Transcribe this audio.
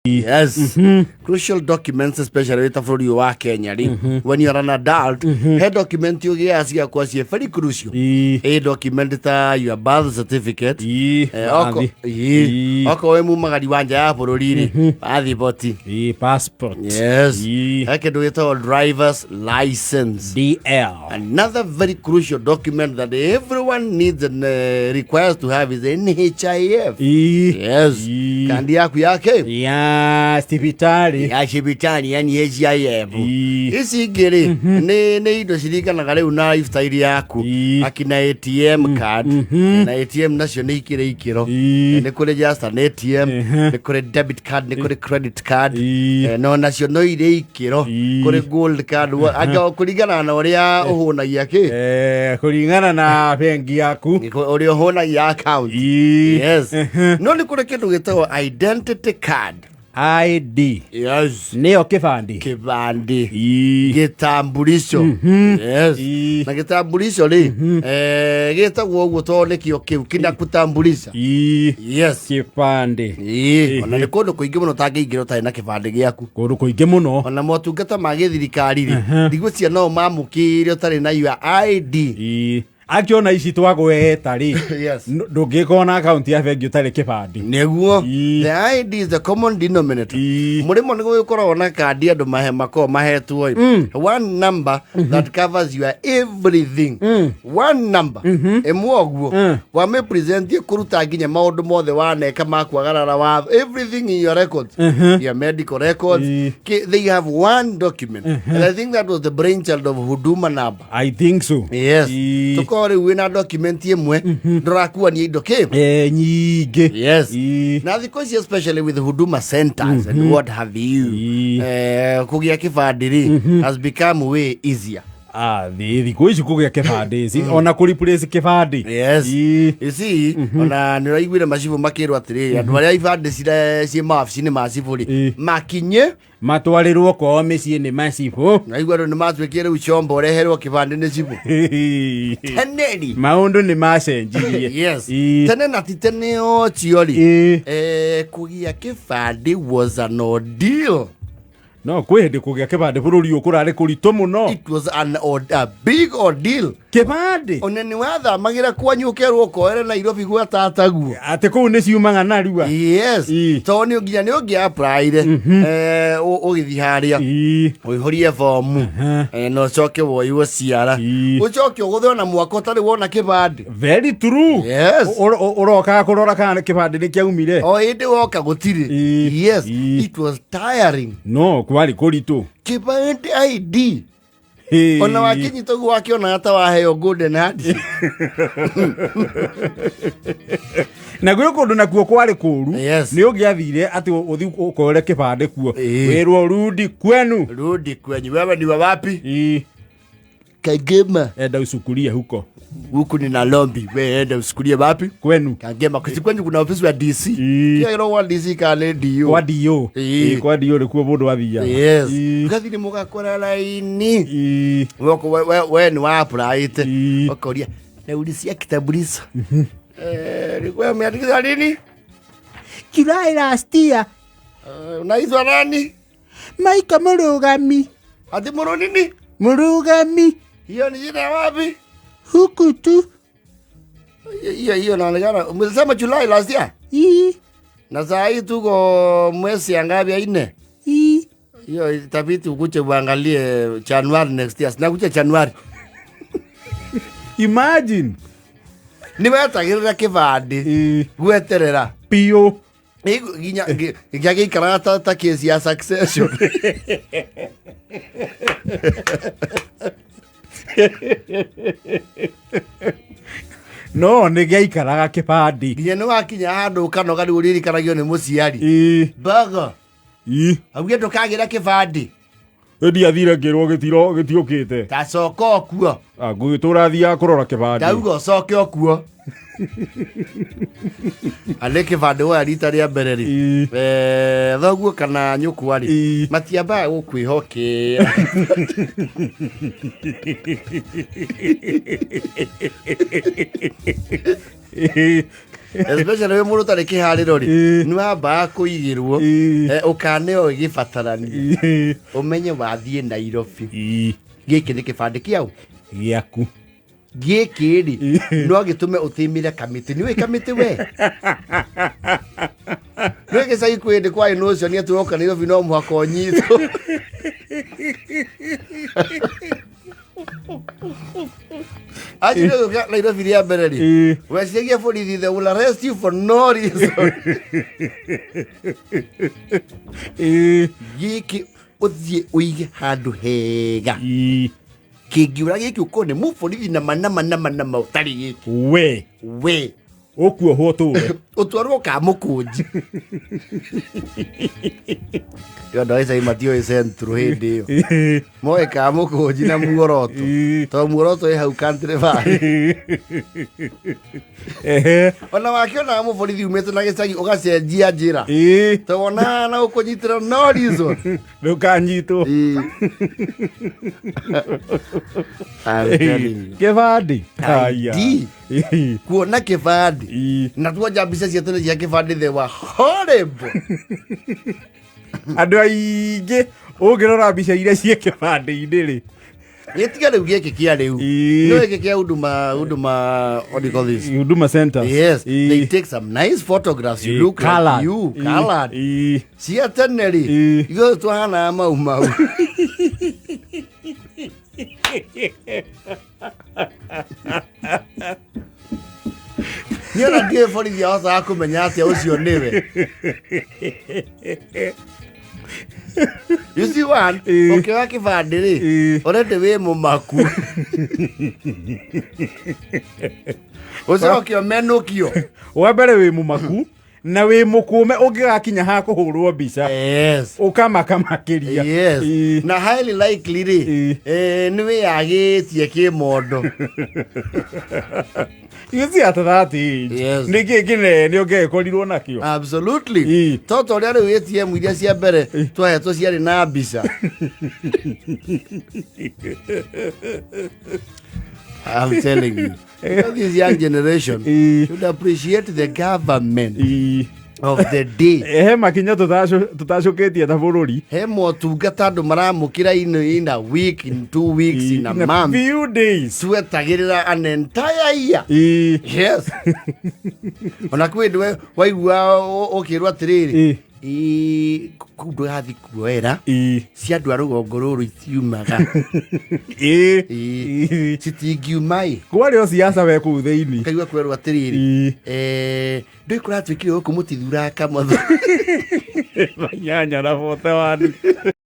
Yes. Crucial documents, especially wĩ ta bũrũri ũyũ wa Kenya rĩ, when you are an adult, he document ũgĩaga ciakwa ciĩ very crucial. Ĩ document ta your birth certificate. Eh, ii, okorwo wĩ mumagari wa nja ya bũrũri rĩ, passport. Passport. Yes. He kĩndũ gĩtagwo driver's license. DL. Another very crucial document that everyone needs and requires to have is NHIF. Yes. Kandi yaku yake Ya thibitarĩ. Ya cibitari ya NHIF. Ici ingĩ rĩ, nĩ indo ciringanaga rĩu na lifestyle yaku. Akina ATM card na ATM nacio nĩ ikĩrĩ ikĩro. Nĩ kũrĩ just an ATM, nĩ kũrĩ debit card, nĩ kũrĩ credit card. No nacio no irĩ ikĩro. Kũrĩ gold card, anga kũringana na ũrĩa ũhũnagia kĩ. Kũringana na bengi yaku. Ũrĩa ũhũnagia account. Yes. No nĩ kũrĩ kĩndũ gĩtagwo identity card. ID. Yes. Nĩyo kĩbandĩ. Kĩbandĩ. Gĩtambulisho. Yes. Na gĩtambulisho rĩ, gĩtagwo ũguo tondũ nĩkĩo kĩu kinakutambulisha. Yes. Kĩbandĩ. Ona nĩ kũndũ kũingĩ mũno ũtangĩingĩra ũtarĩ na kĩbandĩ gĩaku. Kũndũ kũingĩ mũno. Ona motungata ma gĩthirikari rĩ, ndigwĩciria no mamũkĩre ũtarĩ na your ID. Akĩona ici twagweta rĩ, ndũngĩkorwo na akaunti ya bengi ũtarĩ kĩbandĩ. Nĩguo. The ID is the common denominator. Mũrĩmo nĩ gũgĩkoragwo na kandi andũ mahe makoragwo mahetwo ĩ. One number that covers your everything. One number ĩmwe ũguo wamĩpresentie kũruta nginya maũndũ mothe waneka ma kwagarara watho, everything in your records, your medical records. They have one document, and I think that was the brainchild of Huduma Number. I think so. Yes. Tũkorwo rĩu wĩna document ĩmwe, ndũrakuania indo kĩ Nyingĩ. Yes. Na thikũ ici, especially with Huduma Centers and what have you, kũgĩa kĩbandĩ rĩ has become way easier. Ah, thikũ ici kũgĩa kĩbandĩ ici ona kũ replace kĩbandĩ. Yes. You see, ona nĩ ũraiguire macibũ makĩrwo atĩrĩrĩ, andũ arĩa ibandĩ ciĩ mawabici-inĩ ma cibũ rĩ, makinye Matwarĩrwo kwao mĩciĩ nĩ macibũ. Naigua andũ nĩ matuĩkire rĩu combo ũreherwo kĩbandĩ nĩ cibũ. Tene rĩ, maũndũ nĩ macenjirie. Yes. Tene na ti tene ũcio rĩ, kũgĩa kĩbandĩ was an ordeal. No kwĩ hĩndĩ kũgĩa kĩbandĩ bũrũri ũyũ kũrarĩ kũritũ mũno. It was a big ordeal. Kĩbandĩ. Ona nĩ wathamagĩra kwanyu ũkerwo ũkoere Nairobi gwa tataguo. Atĩ kũu nĩ ciumaga narua. Yes. Tondũ nĩ nginya nĩ ũngĩ applyire, ũgĩthiĩ harĩa ũihũrie bomu, na ũcoke woiwo ciara, ũcoke ũgũthwo na mwaka ũtarĩ wona kĩbandĩ. Very true. Yes. Ũrokaga kũrora kana kĩbandĩ nĩ kĩaumire. O hĩndĩ woka gũtirĩ. Yes. It was tiring. No kwarĩ kũritũ. Kĩbandĩ, ID. Ona wakinyita ũguo wakĩonaga ta waheo golden handshake. Na gwĩ kũndũ nakuo kwarĩ kũru. Nĩ ũngĩathire atĩ ũthi ũkore kĩbandĩ kuo, wĩrwo rudi kwenu. Rudi kwenyu, wewe ni wa wapi? Kagema. Enda usukulie huko. Huku ni Nairobi, we enda usukulie wapi? Kwenu. Kagema. Kasi kwenyu kuna ofisi ya DC. Kĩa kwa DC kana DO. Kwa DO. Kwa DO nĩkuo mũndũ athiaga. Yes. Ũgathiĩ nĩ mũgakora raini. Woko we nĩ wa applyĩte. Ũkoria naulizia kitambulisho. Ulikuwa umeandikishwa lini? July last year. Unaitwa nani? Maika Mũrũgami. Ati mũrũ nini? Mũrũgami. Hiyo ni jina ya wapi? Huku tu. Hiyo hiyo inaonekana. Umesema July last year? Ii. Na saa hii tuko mwezi ya ngapi, ya nne? Ii. Hiyo itabidi ukuje uangalie January next year. Sina kuja January. Imagine. Nĩ wetagĩrĩra kĩbandĩ gweterera Piũ. Nginya gĩikaraga ta kesi ya succession. No nĩ gĩaikaraga kĩbandĩ. Nginya nĩ wakinya handũ ũkanoga rĩu ũririkanagio nĩ mũciari. Mbogo. Auge ndũkagĩra kĩbandĩ. Ndiathire ngĩrwo gĩtiro gĩtiũkĩte. Ta coka okuo. Ngũgĩtũra thiaga kũrora kĩbandĩ. Ndauga ũcoke okuo. Arĩ kĩbandĩ woya rita rĩa mbere rĩ, thoguo kana nyũkwa rĩ, matiambaga gũkwĩhokera. Especially wĩ mũndũ ũtarĩ kĩharĩro rĩ, nĩ wambaga kũigĩrwo ũkaneo ĩgĩbatarania. Ũmenye wathiĩ Nairobi. Gĩkĩ nĩ kĩbandĩ kĩaũ? Gĩaku. Gĩkĩ rĩ, no gĩtũme ũtĩmĩre kamĩtĩ. Nĩ ũĩ kamĩtĩ we? Nĩ gĩcagi kwĩ hĩndĩ kwarĩ na ũcio nĩ atĩ woka Nairobi no mũhaka ũnyitwo. Anjire gũka Nairobi rĩa mbere rĩ, weciragia borithi they will arrest you for no reason. Gĩkĩ ũthiĩ ũige handũ hega. Kĩngiũra gĩkĩ ũkorwo nĩ mũborithi nama nama nama nama ũtarĩ gĩkĩ. We. We. Ũkuohwo ũtũre. Ũtwarwo ka mũkũnji. Yo andũ a gĩcagi matiũĩ Central hĩndĩ ĩyo. Moĩ ka mũkũnji na muoroto. Tondũ muoroto ĩ hau Country Valley. Ona wakĩonaga mũborithi umĩte na gĩcagi ũgacenjia njĩra. Tondũ wonaga na ũkũnyitĩra no reason. Ndũkanyitwo. I'm telling you. Kĩbandĩ. ID. Kuona kĩbandĩ. Na tuonja mbica cia tene cia kĩbandĩ, they were horrible. Andũ aingĩ ũngĩrora mbica iria ciĩ kĩbandĩ-inĩ rĩ. Gĩtiga rĩu gĩkĩ kĩa rĩu. No gĩkĩ kĩa Huduma, Huduma, what do you call this? Huduma Centers. Yes, they take some nice photographs. You look like you, colored. Cia tene rĩ, ithuĩ twahanaga mau mau. Niĩ ona ndiũĩ borithi ahotaga kũmenya atĩa ũcio nĩwe. You see one, ũkĩoya kĩbandĩ rĩ, already wĩ mũmaku. Ũcoke ũmenũkio. Wa mbere wĩ mũmaku na wĩ mũkũme ũngĩgakinya ha kũhũrwo mbica. Ũkamaka makĩria. Na highly likely rĩ, nĩ wĩyagĩtie kĩmondo. You see at that age. Nĩ kĩĩ kĩnene ũngĩgĩkorirwo nakĩo? Absolutely. To ta ũrĩa rĩu ATM iria cia mbere twahetwo ciarĩ na mbica. I'm telling you. This young generation should appreciate the government of the day. He makinya tũtacũkĩtie ta bũrũri. He motungata andũ maramũkĩra in a week, in 2 weeks, in a In a month. few days. Twetagĩrĩra an entire year. Yes. Ona kwĩ hĩndĩ waigua ũkĩrwo atĩrĩrĩ, kũu ndũgathiĩ kuoera cia andũ a rũgongo rũrũ itiumaga. Citingiuma ĩ. Kwarĩ o siasa we kũu thĩinĩ. Kaigua kwerwo atĩrĩrĩ, ndũĩ kũratuĩkire gũkũ mũtithuraga kamotho. Manyanya na bote wani.